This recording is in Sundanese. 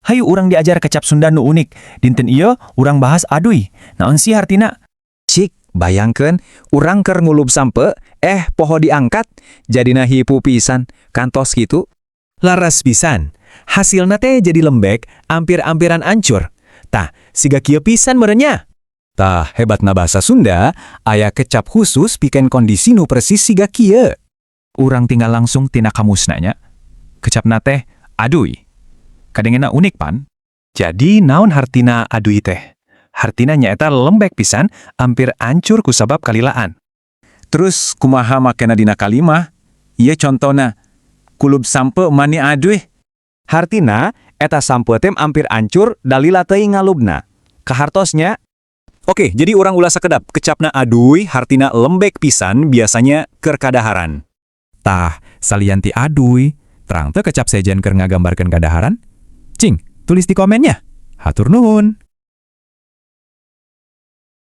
Hayu urang diajar kecap Sunda nu unik. Dinten ieu urang bahas aduy. Naon sih hartina? Cik, bayangkeun urang keur ngulub sampeu, eh, poho diangkat, jadina hipu pisan, kantos gitu. Laras pisan. Hasilna teh jadi lembek, ampir-ampiran ancur. Tah, siga kieu pisan meureun nya. Tah, hebatna bahasa Sunda, aya kecap khusus pikeun kondisi nu persis siga kieu. Urang tingal langsung tina kamusna nya. Kecapna teh aduy. Kadengena unik pan. Jadi naon hartina aduy teh? Hartina nyaeta lembek pisan, hampir ancur kusabab kalilaan. Terus kumaha makena dina kalimah? Ieu contona, kulub sampeu mani aduy. Hartina, eta sampeu teh ampir ancur da lila teuing ngalubna. Kahartos nya? Oke, jadi urang ulas sakedap. Kecapna aduy, hartina lembek pisan, biasanya keur kadaharan. Tah, salian ti aduy, terang teu kecap sejen keur ngagambarkeun kadaharan? Cing, tulis di komen nya. Hatur nuhun.